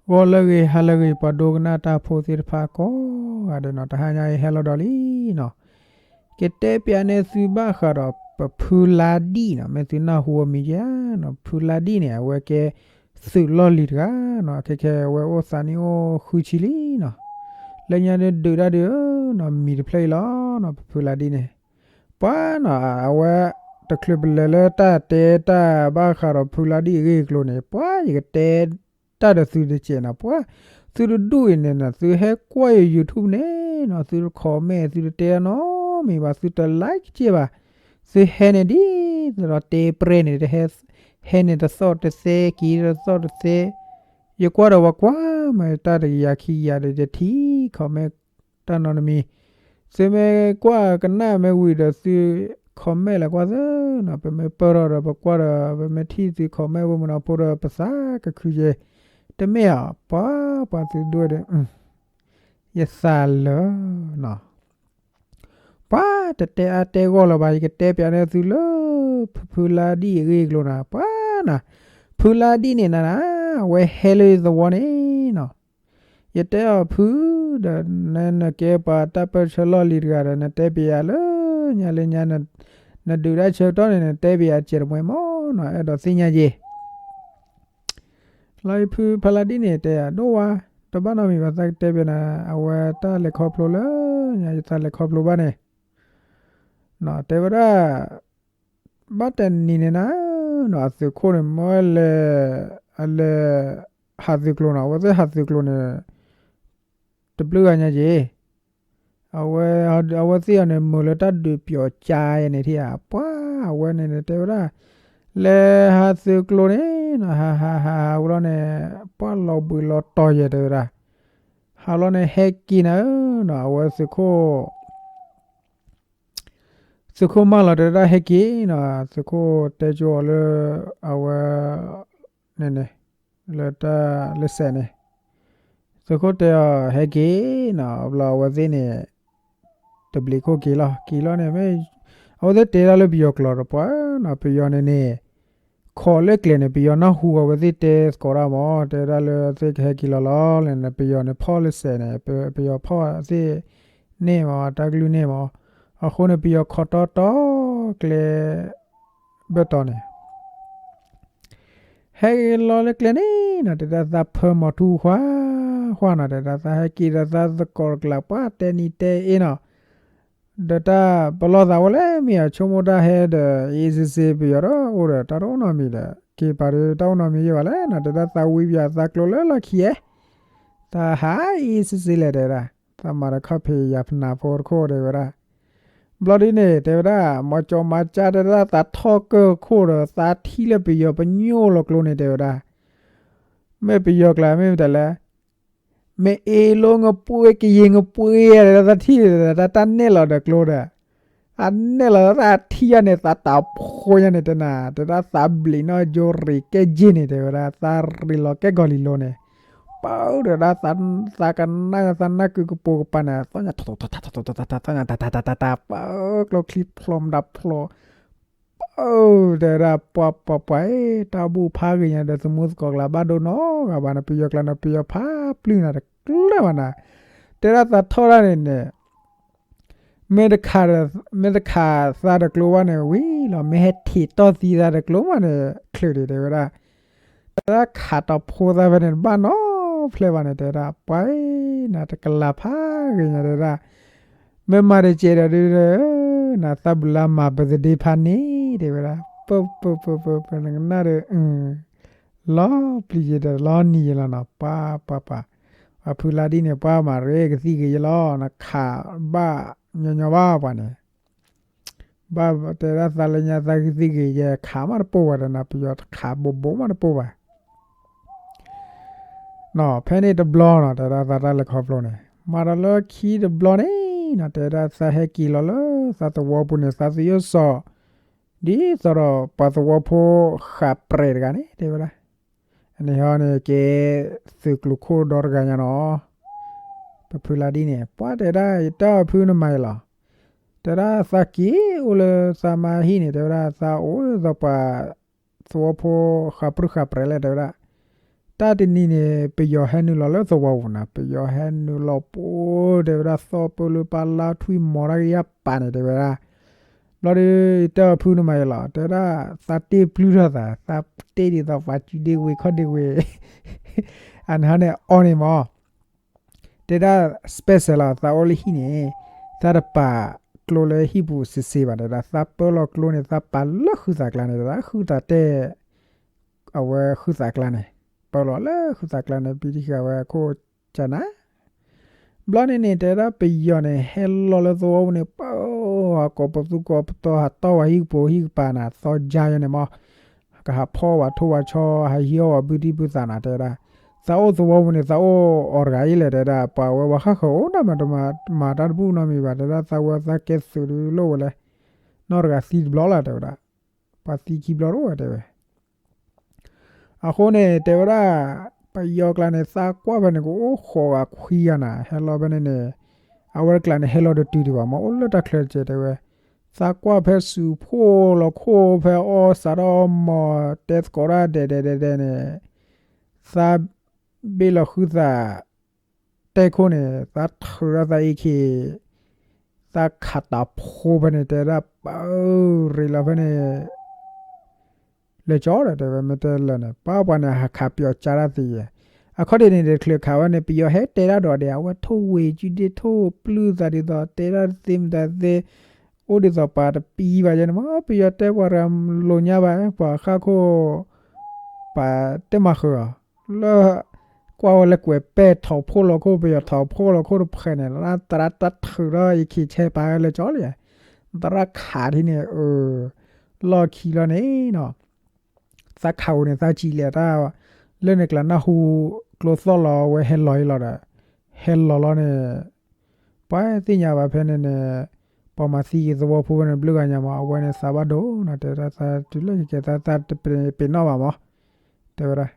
ဂီၤလၢအဂ့ၤ ဟါလၢအဂ့ၤ ပှၤဒိကနၣ်တၢ်ဖိသ့ၣ်တဖၣ်ကိးဂၤဒဲးနီၤ, တဟါညါအံၤဟဲလီၤဒီးလံနီၤ, ကတဲပၠးန့ၢ်သုဘၣ်ဃးဒီးပဖုလါဒံၣ်နီၤ, မ့ၢ်သုနၢ်ဟူအမံၤဧါနီၤ, ဖုလါဒံၣ်န့ၣ် အဝဲကဲသုးလီၢ်လံၤတဂၤနီၤ, ခဲခဲအဝဲအိၣ်သးနံၣ်အိၣ်ဃုဆံလံနီၤ, လၢညါဒုးဒုးတၢ်ဒုးနီၤ မံၤတဖျၢၣ်အံၤလီၤနီၤ, ပဖုလါဒံၣ်န့ၣ် ပှၤနီၤ အဝဲ တချုးပလဲၤလၢတၢ်တဲတၢ်ဘၣ်ဃးဒီးဖုလါဒံၣ်အဂ့ၢ်အကျိၤန့ၣ် ပှၤယကတဲတၢ်ဒီးသုတစဲးနီၤ, ပှၤသုတဒူၣ်အံၤန့ၣ်နီၤ, သုဟဲကွၢ်ယ YouTube န့ၣ်နီၤ, သုတ comment သုတတဲနီတမံၤဘၣ်, သုတ like က့ဘၣ်, သုဟဲန့ၣ်ဒ်သိးဒီးတဲပြဲန့ၣ် တဟဲ ဟဲန့ၣ်တသီၣ်တသဲ က့ၤတသီၣ်တသဲ, ယကွၢ်ဒီးပှၤကွၢ်မးတၢ်တကယၤခံကယၤဒီး ယထံၣ် comment တၢ်နီတမံၤ, သုမ့ၢ်ကွၢ်ကနၣ်မ့ၢ်ဝံၤဒီးသု comment လဲၤကွၢ်သ့နီၤ, ပမ့ၢ်ပၢၢ်ထီၣ်ဒီးပကွၢ်ဒီး ပမ့ၢ်ထံၣ်သု comment ဝဲမုၢ်နီၤဖိဒီး ပသးကခုက့ၤ, တမ့ၢ်ဧါ, ပှၤ ပှၤသုဒူၣ်ဒီး ယသးလၢနီၤ ပှၤတတဲအါတဲဂီၢ်လၢၤဘၣ်, ယကတဲပၠးန့ၢ်သုလၢ ဖုဖုလါဒံၣ်အဂ့ၢ်အကျိၤနီၤ, ပှၤနီၤ, ဖုလါဒံၣ်န့ၣ်နၤနၤ, အဝဲဟဲလၢယသဝီန့ၣ်နီၤ, ယတဲအီၤဖုဒီး နနကဲပှၤတၢ်ပၢၢ်ဆၢလီၢ်လံၤတဂၤဒီး နတဲပၠးလၢညါလၢညါ နဒုးတၢ်ဆၢကတီၢ်န့ၣ် နတဲပၠးစဲးတမှဲၤမးနီၤ, အဲၣ်ဒိးသ့ၣ်ညါက့ၤ လီၤအံၤဖုဖါလါဒံၣ်န့ၣ် တဲယၤဒိၣ်ဝါ, တဘၣ်နီတမံၤဘၣ်, သးကတဲပၠးနၤ, အဝဲတၢ်လဲၤခီဖျိလၢညါ ယသးလဲၤခီဖျိဘၣ်န့ၣ်, တဲဝဲဒၣ် ဘၣ်တနံၤန့ၣ်နၤနီၤ, အသုးခိၣ်န့ၣ် မ့ၢ်လဲၤ အလဲၤဟးသုးကျိၤနီၤ, အဝဲသ့ၣ်ဟးသုးကျိၤန့ၣ် တဘျုးဂၤညါက့ၤ အဝဲ အဝဲသ့ၣ်အီၤန့ၣ် မုာ်လၢတၢ်ဒုးပျီၤကါယဲန့ၣ်ထံၣ်ဧါ, ပှၤအဝဲန့ၣ်န့ၣ် တဲဝဲဒၣ် လဲၤဟးသုးကျိၤန့ၣ်နီၤ, ဟးဟးဟးဟးဝံၤလီၤန့ၣ် ပှၤလီၤဘှံးလီၤတီၤယဲ တဲဝဲဒၣ်, ဟးလီၤန့ၣ် ဟဲက့ၤနၤဧၢနီၤ, အဝဲသုးခိၣ် သုးခိၣ်မၢလီၤ တဲဝဲဒၣ် ဟဲက့ၤနီၤ, သုးခိၣ်တဲကၠိအီၤလၢ အဝဲ န့ၣ်န့ၣ် လၢတၢ်လၢစဲးန့ၣ်, သုးခိၣ်တဲအီၤ ဟဲက့ၤနီၤ, ဘျီအဝဲသ့ၣ်န့ၣ် တဘျံးခိၣ်က့ၤလီၤ, က့ၤလီၤန့ၣ် မ့ၢ် အဝဲသ့ၣ်တဲဒၣ်လၢပယီၤကျိာ်ဒီး ပှၤနီၤ, ပယီၤန့ၣ်န့ၣ် ခိးလၢကျဲန့ၣ် ပယီၤနၢ်ဟူအဝဲသ့ၣ်တဲသကိးတၢ်မး, တဲဒၣ်လၢသ့ၣ်ကဟဲက့ၤလီၤလီၤန့ၣ် ပယီၤန့ၣ်ဖီၣ်လၢစဲးန့ၣ်, ပယီၤဖီၣ်သ့ၣ်န့ၣ်မး တၢ်ကလုၢ်န့ၣ်မး, အဃိန့ၣ် ပယီၤခိးတီတီကျဲ ဘၢၣ်တီၤန့ၣ် ဟဲက့ၤလီၤလၢကျဲန့ၣ်နီၤ, တဲဒၣ်သးဖၢမီၤထူၣ်ခွါခွါနီၤ, တဲဒၣ်သးဟဲက့ၤဒီးသးသကိးတကျါ ပှၤတဲနံၤတဲအ့နီၤ, ဒီးတၢ်ပလီၢ်သးဝဲလဲၣ် မ့ၢ်အဆိကမိၣ်တၢ်ဟဲဒီး အ့စ့စ့ ပယီၤဒီးအိၣ်ဒီးတၢ်တအိၣ်နီတမံၤဒီး က့ၤပာ်ဒီးတၢ်အိၣ်နီတမံၤယဲၢ်ဘၣ်လဲၣ်နီၤ, တဲဒၣ်သးဝံပၠးသးကျိၤလၢလီၢ်ခံဧါ, သးဟးအ့စ့စ့လဲၣ် တဲဝဲဒၣ်, သးမၤဒီးခီၣ်ဖံးယၤဖနးဖိတခိၣ် တဲဝဲဒၣ် ဘျီဒ်န့ၣ် တဲဝဲဒၣ် မၤကၠီမၤကၠၢ် တဲဝဲဒၣ်သးထီၣ်ကၢၢ်ခိၣ်ဒီး သးထံၣ်လၢပယီၤပညိၣ်လီၤကျိန့ၣ် တဲဝဲဒၣ်, မ့ၢ်ပယီၤကျါ မ့ၢ်မတၤလဲၣ်, မ့ၢ်အ့လိငပှ့ၢ် ကယံၤငပှ့ၢ် တဲဝဲဒၣ်တၢ်ထံၣ်ဒီး တၢ်နဲၣ်လီၤဒီးကျိဒီး အနဲၣ်လီၤသးထံၣ်ယၤန့ၣ် သးတၢ်ဖိညါန့ၣ် တဲနၤ တဲဒၣ်သးဘျံးနီၢ်ကၠိရံးကဲက့န့ၣ် တဲဝဲဒၣ် သးရံးလီၤကဲကီၤလံၤလိၤန့ၣ်, ပၢ်တဲဝဲဒၣ် သးကနၣ် သးနၢ်ကုကပိာ်ကပၤန့ၣ် သီၣ်ညါ သီၣ်ညါတၢ်တၢ်တၢ်တၢ်တၢ် ပၢ်ကျိချံဖျိမတၤဖျိ ပၢ် တဲဝဲဒၣ် ပှၤပှၤပှၤ တၢ်ဘူၣ်ဖးဂ့ၤညါဒီး သမူသကိးကျါဘၣ်ဒိနီတဂၤဘၣ်န့ၣ် ပယီၤကျါန့ၣ် ပယီၤဖးပျုၢ်နၤတကျၢၢ်ဘၣ်နၤ, တဲဒၣ်သးထီၣ်ဒၣ်န့ၣ်န့ၣ် မ့ၢ်တခး မ့ၢ်တခးသးတကျိဘၣ်န့ၣ် ဝံၤလီၤ မ့ၢ်ဟဲထံးတီၢ်သံသးတကျိမးန့ၣ် ချုးဒံး တဲဝဲဒၣ် တၢ်ခးတီၤဖိသးဖဲန့ၣ် တဘၣ်နီဖျဲးဘၣ်န့ၣ် တဲဝဲဒၣ် ပှၤနၤတကလၤဖးဂ့ၤညါ တဲဝဲဒၣ် မ့ၢ်မၤတကဲးဒီးဒုး နသးဘုလါမၤ birthday ဖးန့ၣ် တဲဝဲဒၣ် ပၢပၢပၢပၢ ပနကနၣ်ဒီး လီၤပျံၤယဲဒီးလီၤနံၤယဲလီၤနီၤ ပှၤပှၤပှၤ ပှၤဖုလါဒံၣ်န့ၣ် ပှၤမၤရ့ကသံၣ်ဂ့ၤယဲလီၤ နခးဘၣ်ညီညီဘၣ်ပှၤန့ၣ် ဘၣ်တဲဒၣ်သးလၢညါသးကသံၣ်ဂ့ၤယဲ ခးမးတပိၢ်ဘၣ်ဒီးနၤ ပယီၤတခးဘိးဘိးမးတပိၢ်ဘၣ် နီၤ ဖဲန့ၣ်တဘျီနီၤ တဲဒၣ်သးတၢ်လဲၤခီဖျိန့ၣ် မၤဒီးလၢခံတဘျီန့ၣ်နီၤ တဲဒၣ်သးဟဲက့ၤလီၤလၢသးသဝီပူၤန့ၣ် သးသယိၣ်စီၤ ဒ်သိးဒီးပှၤသဝီဖိဃးပြဲးတဂၤန့ၣ် တဲဝဲဒၣ် အန့ၣ်ဟီန့ၣ် ကဲသုးကျိၤခိၣ်ဒီတဂၤညါနီၤ ပဖုလါဒံၣ်န့ၣ် ပှၤတဲဒၣ် ယတဲအီၤဖုနမၤယဲလီၤ တဲဒၣ်သးက့ၤအိၣ်လၢသးမါဟံၣ်န့ၣ် တဲဝဲဒၣ် သးအိၣ်သိးပှၤသဝီဖိဃးပြူၢ်ဃးပြဲးလဲၣ် တဲဝဲဒၣ် တၢ်တနံၤန့ၣ် ပယီၤဟဲနုာ်လီၤလၢသဝီပူၤနီၤ, ပယီၤဟဲနုာ်လီၤပူၤ တဲဝဲဒၣ် သီပၢလၢပၢ်လါထွံၣ်မီၤတၢ်ကယၢ်ပာ်န့ၣ် တဲဝဲဒၣ်, ဘျီဒီး ယတဲအီၤဖုနမၤယဲလီၤ, တဲဝဲဒၣ် သးတ့ၢ်ပျုၢ်ထီၣ်သး, သးတ့ၢ်ဒ်သိးပှၤစုဒ့ဝ့ၤခီၣ်ဒ့ဝ့ၤ အန့ၣ်ဟီန့ၣ်အီန့ၣ်မး တဲဒၣ် special လီၤ, သးအိၣ်လၢဟံၣ်န့ၣ် သးတပာ်ကျိလၢဟံၣ်ပူၤစ့စ့ဘၣ်, တဲဒၣ် သးပၢလီၤကျိန့ၣ် သးပာ်လၢဃုသးကျါန့ၣ်, တဲဒၣ် ဃုသးတဲ အဝဲဃုသးကျါန့ၣ် ပၢလီၤလၢဃုသးကျါန့ၣ် ပံတဃာ်ဝဲအခိၣ်ကနၤ ဘျီန့ၣ်န့ၣ် တဲဒၣ်ပယီၤန့ၣ် ဟဲလီၤလၢသဝီပူၤန့ၣ် ပၢ ဟးကိးပသူကိးပသီဟးတီၢ်ဝဲဟံၣ်ကပိာ်ဟံၣ်ကပၤနၤ သီယါယဲန့ၣ်မး, ကဟးဖီၣ်ဝဲထိၣ်ဝဲဆီ ဟးဟံးအီၣ်ဝဲဘုဒံၣ်ဘုသးနၤ တဲဝဲဒၣ်, သးအိၣ်သဝီပူၤန့ၣ် သးအိၣ်အီၤတဂၤအံၤလဲၣ် တဲဒၣ် ပှၤဝဲပှၤဃၣ်ဃၢၤအိၣ်ဒၣ်မးတမၤတၢ်တဘူၣ်နီတမံၤဘၣ် တဲဒၣ် သးဝဲသးကဲသုးဒုးလိၣ်ဝဲလဲၣ်, နီၢ်တဂၤသံတဘျီလီၤ တဲဝဲဒၣ်, ပှၤသံခံဘျီတအိၣ်ဝဲ တဲဝဲ အဃိန့ၣ် တဲဝဲဒၣ် ပယီၤကျါန့ၣ် သးကွၢ်ဖဲန့ၣ် ကအိၣ်ဃိးဂၤခွံဂၤနၤ ဟဲလီၤဖဲန့ၣ်န့ၣ်, အဝဲတကျါန့ၣ် ဟဲလီၤတတုၤဒံးဘၣ်မး အိၣ်လၢတၢ်ချၢတကဲး တဲဝဲ, သးကွၢ်ဖဲစူၤဖှိၣ်လီၤခိၣ်ဖဲအီၣ်စးထီၣ်အီမီၤ တဲသကိးတၢ်ဒဲးဒဲးဒဲးဒဲးန့ၣ်, သးဘ့ၣ်လီၤဃုသး တဲခိၣ်န့ၣ် သးထုးထီၣ်သးအ့ခံ သးခးတးဖိဖဲန့ၣ် တဲဝဲဒၣ် ပၢ်ရ့လီၤဖဲန့ၣ် လဲၤကၠီဒီး တဲဝဲ မ့ၢ်တဲလၢာ်န့ၣ် ပၢ်ပှၤန့ၣ် ဟးခးပယီၤကၠါတၢ်သ့ယဲ, အခီၣ်ထံးန့ၣ် တချုးခးဝဲန့ၣ် ပယီၤဟဲတဲတၢ်ဒီးဒဲး အဝဲထိၣ်ဝ့ၤကုဒ့ထိၣ်ပျုၢ်သးဒ်သိး တဲတၢ်တသ့မတၤသ့, အိၣ်ဒ်သိးပှၤတပံၤဘၣ်ယဲန့ၣ်မး ပယီၤတဲပှၤတဂၤလိာ်ညါဘၣ် ပှၤဃၣ်ခိၣ် ပှၤတဲမၤဃုာ်အီၤ လၢ ကွၢ်ဝဲလၢကွဲးပဲၢ်ထီၣ်ဖိလီၤခိၣ် ပယီၤထီၣ်ဖိလီၤခိၣ်တဖျဲးန့ၣ် သရၣ်တၢ်ထုးထီၣ်အ့ခံဆဲပာ်ဝဲလၢကၠီလံ, သရၣ်ခးထံၣ်န့ၣ် အၢ လီၢ်ခံလီၤန့ၣ်နီၤ, သးခးဧိၤန့ၣ် သးစံးလဲၤတၢ် လၢန့ၣ်ကျါနၢ်ဟူ ကျိသီၣ်လီၤဝဲဟဲလီၤအံၤလီၤဒီး ဟဲလီၤလီၤန့ၣ် ပှၤသ့ၣ်ညါဘၣ်ဖဲန့ၣ်န့ၣ် ပှၤမၤသံက့ၤသဝီဖိဖဲန့ၣ် ဘျုးဂၤညါမး အဝဲန့ၣ်သးဘၣ်ဒိနီၤ တဲဝဲဒၣ် သးတုၤလၢကကဲသး သးတပ့ၤနီၣ်ဘၣ်မး တဲဝဲဒၣ်.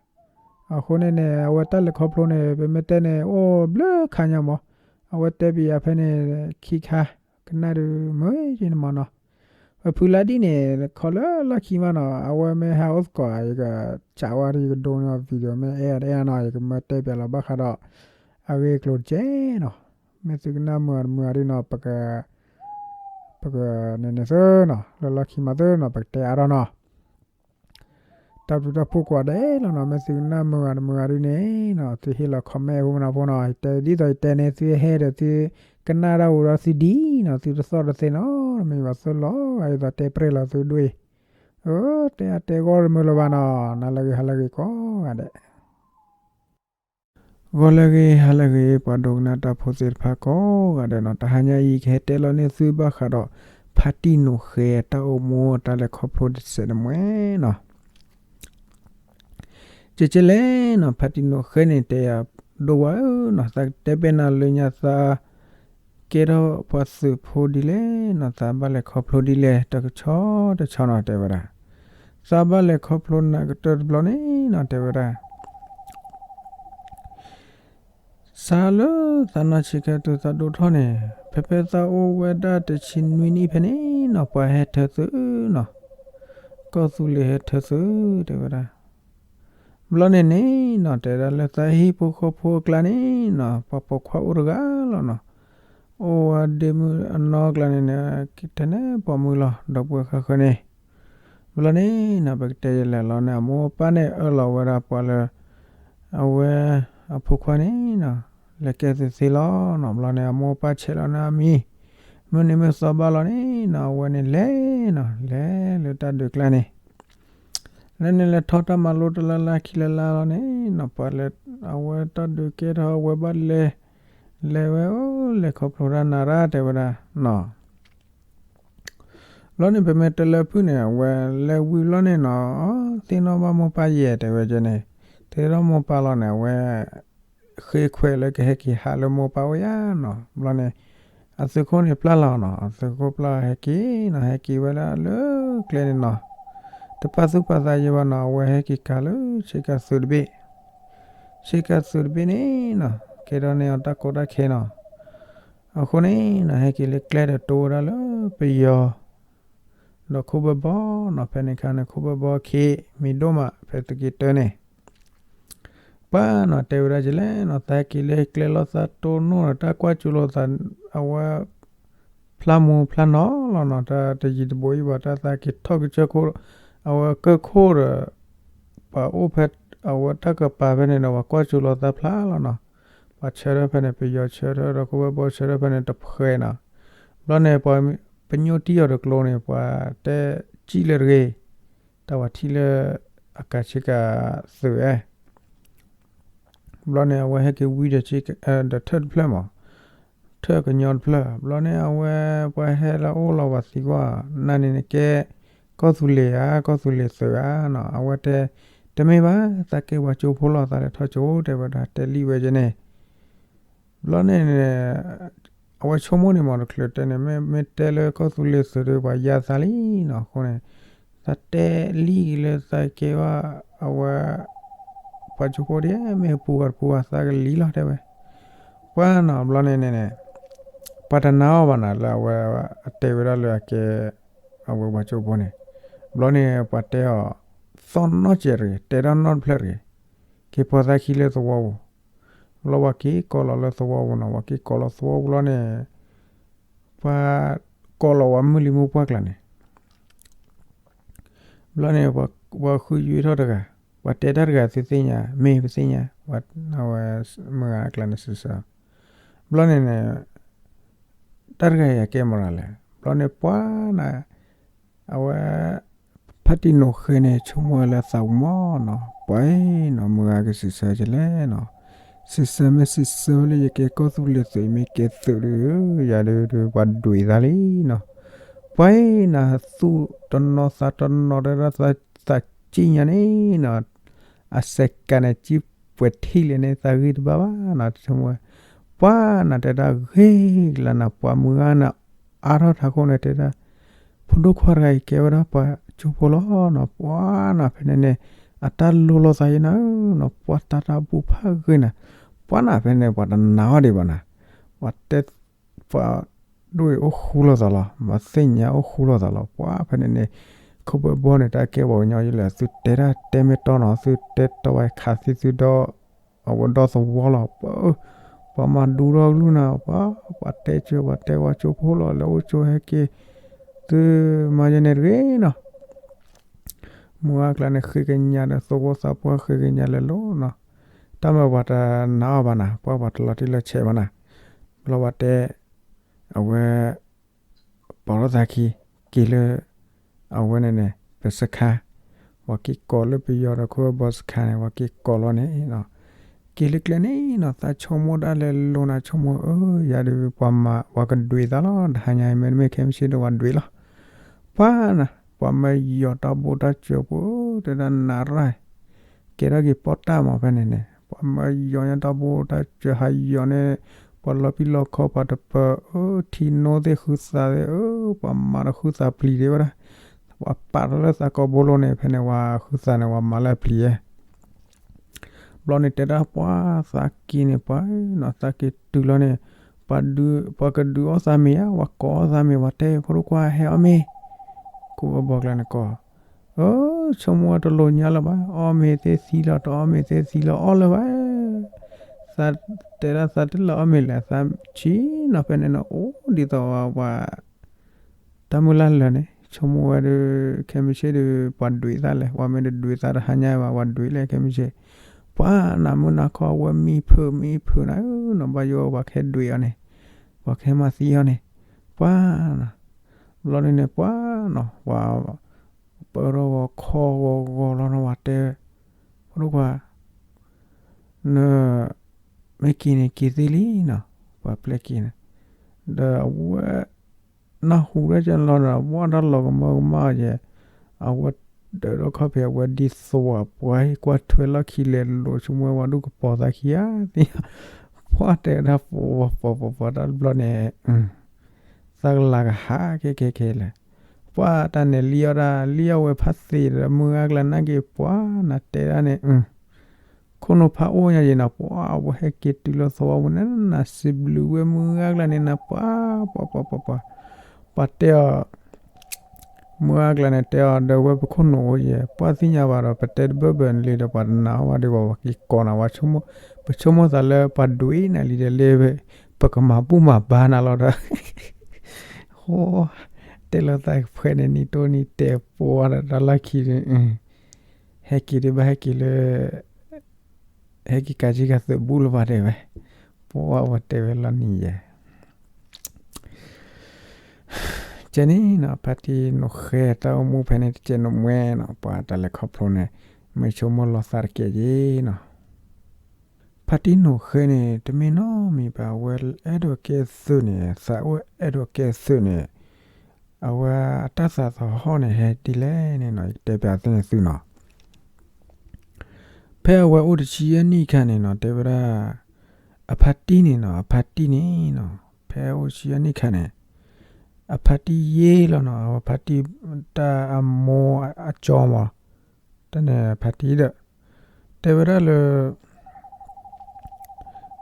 အဃိန့ၣ်န့ၣ် အဝဲတၢ်လဲၤခီဖျိန့ၣ် ပမ့ၢ်တဲန့ၣ် အိၣ်ဘျုးခါညါမး အဝဲတဲပယၤဖဲန့ၣ် ခံခါ ကနၣ်ဒုးမုာ်ယဲန့ၣ်မးနီၤ. ပဖုလါဒံၣ်န့ၣ် ခီလၢလီၢ်ခံမးနီၤ အဝဲမ့ၢ်ဟးအိၣ်သကိး ယကစးဝါဒီး ယကဒိန့ၢ်အီၤ video မ့ၢ်အဲၣ်အီၤတအဲၣ်အီၤနီၤ ယကမၢတဲပၠးလီၤဘၣ်ဃးဒီး အဂ့ၢ်အကျိၤတကဲနီၤ. မ့ၢ်သုကနၣ်မုာ်အီၤတမုာ်အီၤဒ်နီၤ ပက ပကန့ၣ်န့ၣ်သၢနီၤ လၢလီၢ်ခံမးသၢနီၤ ပကတဲအါထီၣ်နီၤ. တၢ်ဘျုးတၢ်ဖှိၣ်ကိးဂၤဒဲးလီၤနီၤ မ့ၢ်သုကနၣ်မုာ်အီၤတမုာ်အီၤဒ်န့ၣ်နီၤ သုဟ့ၣ်လီၤ comment ဖိမနုၤဖိနီၤ ယတဲဒ်သိးယတဲန့ၣ် သုဟဲဒီးသုကနၣ်တၢ်အိၣ်ဒီးသုဒ်နီၤ သုတသီၣ်တသ့နီၤ တမ့ၢ်ဘၣ်သၢလီၤ ဒ်သိးတဲပြဲၢ်လီၤသုဒွဲၣ် အၢ တဲအါတဲဂီၢ်တမုာ်လၢၤဘၣ်နီၤ နၤလၢအဂ့ၤ ဟါလၢအဂ့ၤကိးဂၤဒဲး ဂီၤလၢအဂ့ၤ ဟါလၢအဂ့ၤ ပှၤဒိကနၣ်တၢ်ဖိသ့ၣ်တဖၣ်ကိးဂၤဒဲးနီၤ တဟါညါအံၤ ကဟဲတဲလီၤန့ၢ်သုဘၣ်ဃးဒီး ဖါတံၢ်နိးဃဲ တၢ်အိၣ်မူတၢ်လဲၤခီဖျိတစဲးတမှဲၤနီၤ ကကဲလဲၣ်နီၤ ဖါတံၢ်နိးဃဲန့ၣ် တဲယၤဒိဝဲဧၢနီၤ သးတဲပဲနၤလၢညါသး ကဲထီၣ်ပှၤသုးဖိဒ်လဲၣ်နီၤ သးဘၣ်လဲၤခီဖျိဒ်လဲၣ် တကဆီတဆီနီၤ တဲဝဲဒၣ် သးဘၣ်လဲၤခီဖျိနၤကတၢၢ်တဘျီန့ၣ်နီၤ တဲဝဲဒၣ် စးလၢသးနီၢ်ဆံးခါတုၤသးဒိၣ်ထီၣ်န့ၣ် ဖဲဖဲသးအိၣ်ဝဲဒၣ်တဆံနွံနံၣ်ဖဲန့ၣ်နီၤ ပှၤဟဲထၢသုးနီၤ ကီၢ်သူလ့ၤဟဲထၢသုး တဲဝဲဒၣ် ဘျီန့ၣ်န့ၣ်နီၤ တဲဒၣ်လၢသးဟံၣ်ဖိဃီဖိအကျါန့ၣ်နီၤ ပှၤပိာ်ခွါအိၣ်တဂၤလီၤနီၤ အိၣ်ဝဲဒ့မုၣ်အနီၢ်ကျါန့ၣ်န့ၣ် ထဲန့ၣ်ပိာ်မုၣ်လီၤ ဒီပုၢ်ဝဲၢ်ဃၣ်ဃၢၤန့ၣ် ဘျီန့ၣ်နီၤ ပကတဲယလဲၣ်လီၤန့ၣ် အမိၢ်အပၢ်န့ၣ်အၢၣ်လီၤဝဲဒၣ်ပှၤလၢ အဝဲ အဖိခွါန့ၣ်နီၤ လဲၤကဲသုးသ့လီၤနီၤ ဘျီန့ၣ် အမိၢ်အပၢ်ဆဲးလီၤန့ၣ်အမံၤ မုၢ်နံၤမုၢ်သီဘၣ်လီၤန့ၣ်နီၤ အဝဲန့ၣ်လဲၤနီၤ လဲၤလၢတၢ်ဒုးကျါန့ၣ် လၢန့ၣ်လဲၤထီၣ်တၢ်မၤလိတလါလါခံလါလါလီၤန့ၣ်နီၤ ပှၤလၢ အဝဲတၢ်ဒုးကဲထီၣ်အဝဲဘၣ်လဲၤ လဲၤဝဲအိၣ် လဲၤခီဖျိတၢ်နၤရၣ်တဲဝဲဒၣ်နီၤ ဘျီန့ၣ် ပမ့ၢ်တဲလၢဖုၣ်န့ၣ် အဝဲလဲၤဝံၤဘျီန့ၣ်နီၤ သ့ၣ်နီၣ်ဘၣ်မိၢ်ပၢ်ယဲၢ်တဲဝဲကဲန့ၣ် သ့ၣ်နီၣ်မိၢ်ပၢ်လီၤန့ၣ် အဝဲ ဃ့ခွဲးလၢကဟဲက့ၤဟးလၢမိၢ်ပၢ်အိၣ်ယါနီၤ ဘျီန့ၣ် အသုးခိၣ်န့ၣ်ပျၢ်လီၤနီၤ အသုးခိၣ်ပျၢ်ဟဲက့ၤနီၤ ဟဲက့ၤဝဲဒၣ်လၢကျဲန့ၣ်နီၤ တပာ်သူၣ်ပာ်သးယဲဘၣ်နီၤ အဝဲဟဲက့ၤကၤလၢဆ့ကၤသုးတဘ့ၣ် ဆ့ကၤသုးတဘ့ၣ်န့ၣ်နီၤ ကဲထီၣ်န့ၢ်အီၤတၢ်ကီတၢ်ခဲနီၤ အဃိန့ၣ်နီၤ ဟဲက့ၤလၢကျဲဒီးတိဝဲဒၣ်လၢပယီၤ ဒီးခိၣ်ဘၢဘီနီၤ ဖဲန့ၣ်ခါန့ၣ် ခိၣ်ဘၢဘီခံမံၤဒိၣ်မး ဖဲသုးက့တၢန့ၣ် ပှၤနီၤ တဲဝဲဒၣ်ကလဲၣ်နီၤ, သးက့ၤလၢကျဲလီၤ သးတိၢ်နီၣ်ဒီး တၢ်ကွၢ်ကၠိလီၤသး အဝဲ ဖျါမူဖျါနီၤလီၤနီၤ, တၢ်တယံၤတဘိအံၤဘၣ် တၢ်သးက့ၤထီၣ်ကစၢၢ်ခိၣ်, အဝဲကၢၢ်ခိၣ်ဒီး ပှၤအိၣ်ဖဲ အဝဲတၢ်ကပၤဖဲန့ၣ်ဒီး ပှၤကွၢ်ကၠိလီၤသးဖျါလီၤနီၤ, ပှၤဆၢထၢၣ်ဖဲန့ၣ် ပယီၤဆၢထၢၣ်ဒီး ခိၣ်ဘၢဘီဆၢထၢၣ် ဖဲန့ၣ်တဖှဲနီၤ, ဘျီန့ၣ် ပှၤပညိၣ်တံၢ်အီၤတကျိၤန့ၣ် ပှၤတဲစံၣ်လၢတဂ့ၤ, တၢ်ဝဲထံၣ်လၢ အကးဆ့ကၤသုးအဲ ဘျီန့ၣ် အဝဲဟဲက့ၤဝံဒီး ဒီးထၢၣ်တဖျၢၣ်မး, ထၢၣ်ကညီတဖျၢၣ်, ဘျီန့ၣ် အဝဲပှၤဟဲလၢအအိၣ်လီၤ ပှၤသံကွၢ် နၤန့ၣ်နကဲ ကီၢ်သူလ့ၤဧါ ကီၢ်သူလ့ၤသုးဧါနီၤ, အဝဲတဲ တမ့ၢ်ဘၣ် သးကဲပှၤကၠိဖိလီၤ သးလဲၤထီၣ်ကၠိ တဲဝဲဒၣ် တဲလံဝဲကဲန့ၣ် ဘျီန့ၣ် အဝဲဆိကမိၣ်န့ၣ်မး တချုးတဲန့ၣ် မ့ၢ်တဲလၢကီၢ်သူလ့ၤသုးဒီး ပှၤယါသးလံနီၤ, အဃိန့ၣ် သးတဲလံက့ၤလၢသးကဲဘၣ် အဝဲ ပှၤကၠိဖိဒ် မ့ၢ်ပူၤဂၤတပူၤဂၤ သးကလံလီၤ တဲဝဲ, ပှၤနီၤ ဘျီန့ၣ်န့ၣ်န့ၣ် ပှၤတနာ်အီၤဘၣ်နီၤ လၢအဝဲ အတဲဝဲဒၣ်လၢအကဲ အဝဲပှၤကၠိဖိန့ၣ်, ဘျီန့ၣ် ပှၤတဲအီၤ သီၣ်နီၣ်စဲးတဂ့ၤ တဲတၢ်နီၣ်တဖျၢၣ်တဂ့ၤ, က့ၤပိာ်သးခံလၢသဝီပူၤ, ဘျီပှၤက့ၤကိးလီၤလၢသဝီပူၤနီၤ, ပှၤက့ၤကိးလီၤသဝီပူၤလီၤန့ၣ် ပှၤကိးလီၤဝဲမုၢ်လံၤမုၢ်ပှၢ်ကျါန့ၣ် ဘျီန့ၣ် ပှၤဃုယွ့ထီၣ်တဂၤ, ပှၤတဲတၢ်တဂၤ သုသ့ၣ်ညါ မ့ၢ်ပသ့ၣ်ညါ, အဝဲမုၢ်ဂၤအကျါန့ၣ်စံးဆၢ, ဘျီန့ၣ်န့ၣ် တၢ်တဂၤအံၤအကဲမနုၤလဲၣ်, ဘျီန့ၣ်ပှၤနၤ အဝဲ ဖါတံၢ်နိးဃဲန့ၣ် ဆိကမိၣ်ဝဲလၢသးပူၤမးနီၤ, ပှၤနီၤ မုၢ်ဂၤကစံးဆၢကလဲၣ်နီၤ, စံးဆၢမ့ၢ်စံးဆၢလၢယကဲကီၢ်သူလ့ၤသုး မ့ၢ်ကဲသုးဒီး ယၤဒုးဒုး ပှၤဒွံးသးလံနီၤ, ပှၤနၤ သူၣ်တနီၤသးတနီၤ တဲဒၣ်သးစံၣ်ညါန့ၣ်နီၤ, အစဲးကးန့ၣ် စံၣ်ပှဲၤထံၣ်လဲၣ်န့ၣ် သးဂံၢ်တဘၣ်ဘၣ်နီၤ, ဆိကမိၣ်ဝဲ ပှၤနၤတဲဒၣ်ဂ့ၤကလါနၤ ပှၤမုၢ်ဂၤနၤ အါထီၣ်ထးခိၣ်န့ၣ် တဲဒၣ် ဖိဒိၣ်ခွါတဂၤအံၤကဲဝဲဒၣ်ပှၤကၠိဖိလီၤနီၤ, ပှၤနၤဖဲန့ၣ်န့ၣ် အတၢ်လိၤလိာ်သးယဲနၤဧၢနီၤ, ပှၤတၢ်တၢ်ဘူၣ်ဖးဂ့ၤနၤ, ပှၤနၤဖဲန့ၣ် ပှၤတနာ်အီၤဒံးဘၣ်နၤ, ပှၤတဲ ပှၤဒိၣ်အံၤအိၣ်ဃူလိာ်သးလီၤ, မၤသ့ၣ်ညါအိၣ်ဃူလိာ်သးလီၤ, ပှၤဖဲန့ၣ်န့ၣ် ခိၣ်ဘၢဘီန့ၣ် တၢ်ကဲပှၤကညီယလဲၣ် သုတဲတၢ်တဲမ့ၢ်တီနီၤ, သုတဲတီဝဲခးသံသုဒီ အဝဲဒီသဝီလီၤ, ပှၤမၤဒူထီၣ်ကလုၢ်နၤ, ပှၤ ပှၤတဲကၢၤ ပှၤတဲဝဲကၠိဖိလီၤ လဲၤအိၣ်ကၠိဟဲက့ၤ, သုမၤယဲန့ၣ်တဂ့ၤနီၤ, မုၢ်ဂၤအကျါန့ၣ် ဃ့ကညးဒီးသဝီသးပှၢ် ဃ့ကညးလဲၤလိၤနီၤ, တၢ်မၤပှၤတနာ်အီၤဘၣ်နၤ, ပှၤပှၤတလီၤတံၢ်လီၤဆဲးဘၣ်နၤ, ဘျီပှၤတဲ အဝဲ ပိာ်ထီၣ်သးခံ က့ၤလၢ အဝဲန့ၣ်န့ၣ် ပစခါ, ပှၤက့ၤကိးလၢပယီၤဒီးခိၣ်ဘၢဘီစခါန့ၣ် ပှၤက့ၤကိးလီၤန့ၣ်, က့ၤလၢကျဲန့ၣ်နီၤ သးဆိကမိၣ်ဒၣ်လဲာ်လိၤနၤ ဆိကမိၣ်အၢ ယၤဒုးပှၤမၤ ပှၤကဒွံးသးလီၤ တဟါညါအံၤ မ့တမ့ၢ်ခဲမုၢ်ဆ့ၣ်ဒီးပှၤဒွံးလီၤ, ပှၤနၤ ပှၤမၢယီၤတၢ်ဘိၣ်တၢ်စၢၤဖိ တဲဒၣ်နၤရၢ် ကဲထီၣ်က့ၤပီၣ်တၢ်မးဖဲန့ၣ်န့ၣ် ပှၤမၢယီၤညါတၢ်ဘိၣ်တၢ်စၢၤဟးယီၤန့ၣ်, ပှၤလီၤပံာ်လီၤခီပှၤတပၢၤ အၢ ထံနိသ့ၣ်ဃုသးသ့ၣ် အၢ ပှၤမၤဒီးဃုသးပျံၤသ့ၣ်ဝဲဒၣ်, ပှၤပာ်ထီၣ်လၢသးကိးဘိလိၤန့ၣ် ဖဲန့ၣ် ပှၤဃုသးန့ၣ် ပှၤမၤလၢအပျံၤဧါ ဘျီန့ၣ်တဲဒၣ်ပှၤသးက့ၤန့ၣ် ပှၤနီၤသးက့ၤတုၤလီၤန့ၣ်, ပှၤကဒုးအီၣ်သးမ့ၤဧါ ပှၤကိးအီၣ်သးမ့ၤ ပှၤတဲဖိဒိၣ်ခွါဟဲအီၣ်မ့ၤ, ခိၣ်ဘၢဘီကျါန့ၣ်ကိး, အၢ ဆိကမိၣ်ဝဲတလိၤညါလၢၤဘၣ် အီၣ်မ့ၤသ့ၣ်သံလီၤ တအီၣ်မ့ၤသ့ၣ်သံလီၤ အီၣ်လၢၤဘၣ်, သးတဲဒၣ်သးတလၢအီၣ်မ့ၤလဲၣ် သးဆံးနီၤဖဲန့ၣ်နီၤ အိၣ်ဒ်သိးပှၤ တၢ်မုၢ်လၢ်လၢာ်န့ၣ် ဆိကမိၣ်ဝဲဒီး ခဲမုၢ်ဆ့ၣ်ဒီး ပှၤဒွံးသးလဲၣ် ပှၤမ့ၢ်တဒွံးသးတဟါညါဘၣ် ပှၤဒွံးလဲၣ်ခဲမုၢ်ဆ့ၣ်, ပှၤနၤမုၢ်နၤခီအဝဲမံဖုးမံဖုးနၤဧၢနီၤ ဘၣ်ယိၣ်ပှၤကဟဲဒွံးအီၤန့ၣ်, ပှၤကဟဲမၤသံအီၤန့ၣ်, ပှၤနၤ, ဘျီန့ၣ်န့ၣ် ပှၤနီၤ ပှၤ ပၢထီၣ်ဂီၤခီဂီၤဂီၤလီၤနီၤ ပှၤတဲ ဖိဒိၣ်ခွါ န မ့ၢ်က့ၤန့ၣ်က့ၤသ့လံနီၤ, ပှၤပျဲက့ၤန့ၣ်, ဒီးအဝဲ နၢ်ဟူတၢ်ကလီၤဒီး ဝဲတၢ်လီၤကမၢကမၣ်ယဲ, အဝဲဒၢးထီၣ်ခီၣ်ဖံး အဝဲဒ်သိးပှၤဟ့ၣ်ကွၢ်ထွဲလီၢ်ခံလဲၤလိၤ ဆိကမိၣ်ဝဲဒူၣ်ကပီၤသးခံဧါသ့, ပှၤတဲဒၣ်ပှၤပှၤပှၤပှၤတၢ်တဘျီန့ၣ် သးကလၤကဟးကဲကဲကဲလဲၣ်, ပှၤတၢ်န့ၣ်လံအီၣ်ဒၣ် လံအီၣ်ဝဲဖးသ့ဒီး မုၢ်ဂၤကျါနာ်က့ၤ ပှၤနၤတဲဒၣ်န့ၣ် ခိၣ်နူာ်ဖးအိၣ်ညါယံၤနီၤ ပှၤအဝဲဟဲက့ၤတုၤလီၤသဝီပူၤန့ၣ် နၤစံးဘျုးဝဲမုၢ်ဂၤကျါန့ၣ်နၤ ပှၤ ပှၤ ပှၤ ပှၤ ပှၤ ပှၤတဲအီၤ မုၢ်အါကျါန့ၣ် တဲအီၤဒီးဝဲပခိၣ်နူာ်အိၣ်ယဲၢ် ပှၢ်သ့ၣ်ညါဘၣ်ဒီး ပတဲတဘၢၣ်ဘၢၣ်လံဒီး ပှၤတနာ်အီၤဘၣ်ဒီး ပှၤက့ၤကိးနၤဝဲ, ပဆိကမိၣ်သးလၢပှၤဒွံးနၤလံဒီး လၢ ပကမၤဘူၣ်မၤဘါနၤလီၤဒီး ဃိ တဲလီၤသးဖှဲးန့ၣ် နံၤတိၢ်နံၤတဲာ်ပှၤဒီး တၢ်လီၢ်ခံဒီး ဟဲက့ၤဒ်ဘၣ်ဟဲက့ၤလၢ ဟဲက့ၤကးက့ၤကသုးဘူးလၢၤဘၣ်တဲဝဲ, ပှၤဝဲတဲဝဲလီၤနံၤယဲၢ် ကဲန့ၣ်နီၤ ဖါတံၢ်နိၣ်ဃဲတၢ်အိၣ်မူဖဲန့ၣ် တကဲးနိၣ်မွဲနီၤ ပှၤတၢ်လဲၤခီဖျိန့ၣ် မ့ၢ်ဆိကမိၣ်လီၤသးတကဲးက့ၤနီၤ ဖါတံၢ်နိၣ်ဃဲန့ၣ် တမ့ၢ်နီတမံၤဘၣ် အဝဲအဲၣ်ဒိးကဲသုးန့ၣ် သးအိၣ်အဲၣ်ဒိးကဲသုးန့ၣ် အဝဲအတၢ်သးသဟီၣ်န့ၣ် ဟဲဒ်လဲၣ်န့ၣ်နီၤ ယကတဲပျးသ့ၣ်န့ၣ်သုနီၤ ဖဲအဝဲအိၣ်တဆံယဲၢ်နံၣ်ခါန့ၣ်နီၤ တဲဝဲဒၣ် အဖါတံၢ်န့ၣ်နီၤ အဖါတံၢ်န့ၣ်နီၤ ဖဲအိၣ်တဆံယဲၢ်နံၣ်ခါန့ၣ် အဖါတံၢ်ယ့လီၤနီၤ အဝဲဖါတံၢ်တၢ်အမိၢ်အကၠီမး တၢ်န့ၣ်ဖါတံၢ်ဒီး တဲဝဲဒၣ်လၢ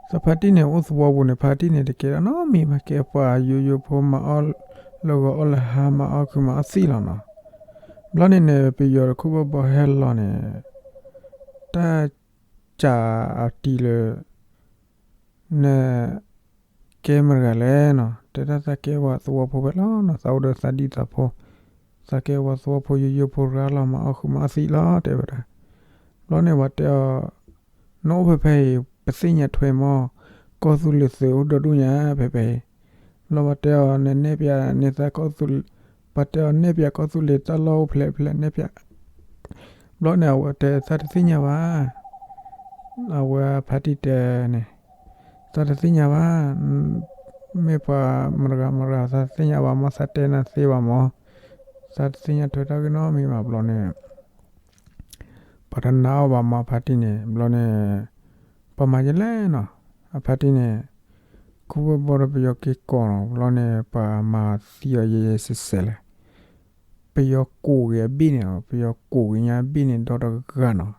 သးဖါတံၢ်န့ၣ် အိၣ်သဝီပူၤန့ၣ် ဖါတံၢ်န့ၣ် တကဲဒၣ်နီတမံၤဘၣ် ကဲပှၤယိယိဖိ မၤအီၣ်လၢဂီၤအီၣ်လၢဟါ မၤအီၣ်ခုၣ်မၤအီၣ်သံလီၤနီၤ. ဘျီန့ၣ်န့ၣ် ပယီၤတခိၣ်ဘီဘီဟဲလီၤန့ၣ် တၢ်စံးအတံၤလၢ န ကဲမတၤတဂၤလဲၣ်နီၤ, တဲဒၣ်သးကဲပှၤသဝီဖိဖဲလီၤနီၤ, သးအိၣ်ဒီးသးဒံသးဖိ, သးကဲပှၤသဝီဖိယိယိဖိတဂၤလီၤ, မၤအီၣ်ဃုာ်မၤအီၣ်သံလီၤ တဲဝဲဒၣ်. ဘျီန့ၣ်ပှၤတဲအီၤ, နအိၣ်ဖဲဖဲအံၤ ပသ့ၣ်ညါထွဲမး, ကီၢ်သူလ့ၤသုးအိၣ်ဒီဒူၣ်ညါဖဲဖဲအံၤ. ဘျီပှၤတဲအီၤ နနဲၣ်ပၠးန့ၢ်သးကီၢ်သူလ့ၤ, ပှၤတဲအီၤနဲၣ်ပၠးကီၢ်သူလ့ၤတၢ်လီၢ်အိၣ်ဖျဲၣ်ဖျဲၣ် နဲၣ်ပၠး ဘျီန့ၣ် အဝဲတဲသးတသ့ၣ်ညါဘၣ်, အဝဲဖါတံၢ်တဲန့ၣ်, သးတသ့ၣ်ညါဘၣ်, မ့ၢ်ပှၤမတဂၤမတဂၤ သးတသ့ၣ်ညါဘၣ်မး, သးတဲနၤသ့ဘၣ်မး, သးတသ့ၣ်ညါထွဲတၢ်ဂ့ၢ်နီတမံၤဘၣ်. ဘျီန့ၣ် ပှၤတနာ်အီၤဘၣ်မး အဖါတံၢ်န့ၣ်, ဘျီန့ၣ် ပှၤမၤယလဲၣ်နီၤ, အဖါတံၢ်န့ၣ် ခူဝဲၢ်ဘီဒီးပယီၤက့ၤကိးနီၤ, ဘျီန့ၣ် ပှၤမၤသံအီၤယဲယဲစဲးစဲးလဲၣ်. ပယီၤကိးက့ၤအဘ့ၣ်န့ၣ်, ပယီၤကိးက့ၤညါအဘ့ၣ်န့ၣ် ဒီတဂၤနီၤ,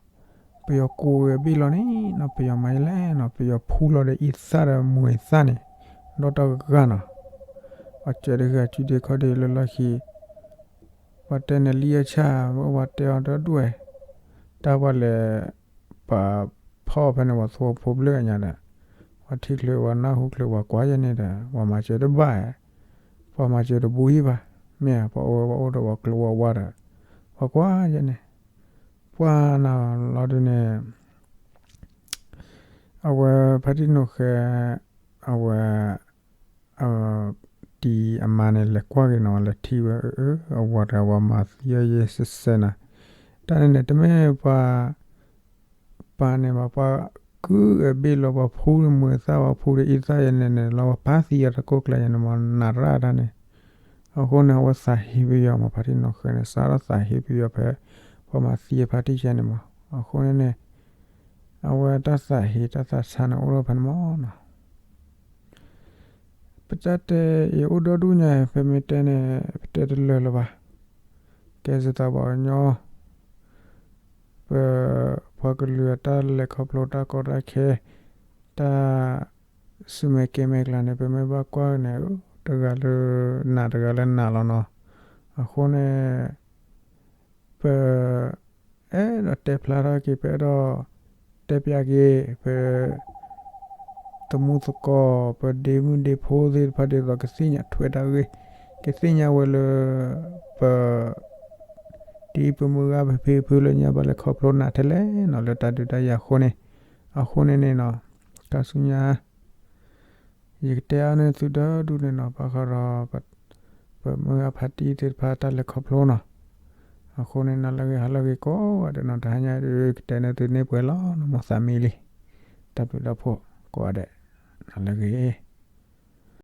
ပယီၤကိးက့ၤအဘ့ၣ်လီၤန့ၣ်နီၤ, ပယီၤမၤယလဲၣ်နီၤ, ပယီၤဖူလီၤဒီးအံသၣ်ဒီးမူၤအံသၣ်န့ၣ် ဒီတဂၤနီၤ. ပှၤစၢၤတဂၤစုဒ့ခီၣ်ဒ့လၢလီၢ်ခံ, ပှၤတဲန့ၣ်လံအဆၣ်, ပှၤတဲအီၤတဒူၣ်ဝဲ, တၢ်ပှၤလဲၤ ပှၤဖီၣ်ဖဲန့ၣ် ပှၤသဝီဖိဘျုးအညါဒီး, ပှၤထံၣ်ချုး ပှၤနၢ်ဟူချုး ပှၤကွၢ်ယဲန့ၣ်ဒီး ပှၤမၤစၢၤတဘၣ်, ပှၤမၤစၢၤတဘူးဟံၣ်ဘၣ်, မ့ၢ်ဧါ, ပှၤအိၣ်ဝဲပှၤအိၣ်ဒီးပှၤကျိၤဝဲဝါဒီး ပှၤကွၢ်ယဲန့ၣ်, ပှၤနီၤလီၤဒုန့ၣ် အဝဲဖါတံၢ်နိၣ်ဃဲ, အဝဲ တံၤအမါန့ၣ် လဲၤကွၢ်က့ၤနီၤ, လဲၤထံၣ်ဝဲ အဝၤတဂၤ ပှၤမၤသံအီၤယဲစဲးစဲးနီၤ, တၢ်န့ၣ်န့ၣ် တမ့ၢ်ပှၤ ပာ်န့ၢ်ဘၣ် ပှၤကုၢ်အဘ့ၣ်လီၤ, ပှၤဖူဒီးမူၤသၣ် ပှၤဖူဒီးအံသၣ်ယဲန့ၣ်န့ၣ်လီၤ, ပှၤပာ်သံအီၤတကိးကျဲယဲန့ၣ်မး နးရၣ်တၢ်န့ၣ်. အဃိန့ၣ် အဝဲသးဟ့ပယီၤမး ဖါတံၢ်နိၣ်ဃဲန့ၣ် စးထီၣ်သးဟ့ပယီၤဖဲ ပှၤမၤသံအဖါတံၢ်ယဲန့ၣ်မး. အဃိန့ၣ်န့ၣ် အဝဲတၢ်သးဟ့တၢ်သးဆါန့ၣ် အိၣ်ထီၣ်ဖဲန့ၣ်မးနီၤ. ပတၢ်တဲအံၤအိၣ်ဒီဒူၣ်ညါ ပမ့ၢ်တဲန့ၣ် ပတဲတလၢာ်လၢၤဘၣ်. ကဲစ့ၢ်သးဘၣ်ညီ ပ ပှၤကလုာ်အတၢ်လဲၤခီဖျိတၢ်ကီတၢ်ခဲ တၢ်ဆူၣ်မဲာ်ကဲမဲာ်ကျါန့ၣ် ပမ့ၢ်ဘၣ်ကွၢ်န့ၣ် တဂၤလၢနးတဂၤလၢနးလီၤနီၤ. အဃိန့ၣ် ပ အဲၣ်ဒိးတဲဖျါထီၣ်က့ၤ ပအဲၣ်ဒိးတဲပၠးက့ၤ ပ သမူသကိး ပဒ့မုၣ်ဒ့ဖိသ့ၣ်တဖၣ်ဒ်သိး ကသ့ၣ်ညါထွဲတၢ်ဂ့ၢ် ကသ့ၣ်ညါဝဲလၢ ပ ဒ်ပမုၢ်ဂၤပဖံပဖုလၢညါဘၣ်လဲၤခီဖျိနးထဲလဲၣ်နီၤ လၢတၢ်ဒုးတၢ်ယၤအဃိန့ၣ်, အဃိန့ၣ်န့ၣ်နီၤ တၢ်ဆူညါ ယကတဲအါန့ၢ်သုဒီဒူၣ်န့ၣ်နီၤ ဘၣ်ဃးဒီး ပမုၢ်ဂၤဖါတံၢ်သ့ၣ်တဖၣ်တၢ်လဲၤခီဖျိနီၤ. အဃိန့ၣ် နၤလၢဂ့ၤ ဟါလၢဂ့ၤကိးဂၤဒဲးနီၤ တဟါညါအံၤ ကတဲန့ၢ်သုန့ၢ်ပှဲၤလီၤ နမိၢ်သးမံလံ တၢ်ဘျုးတၢ်ဖှိၣ်ကိးဂၤဒဲး နၤလၢဂ့ၤ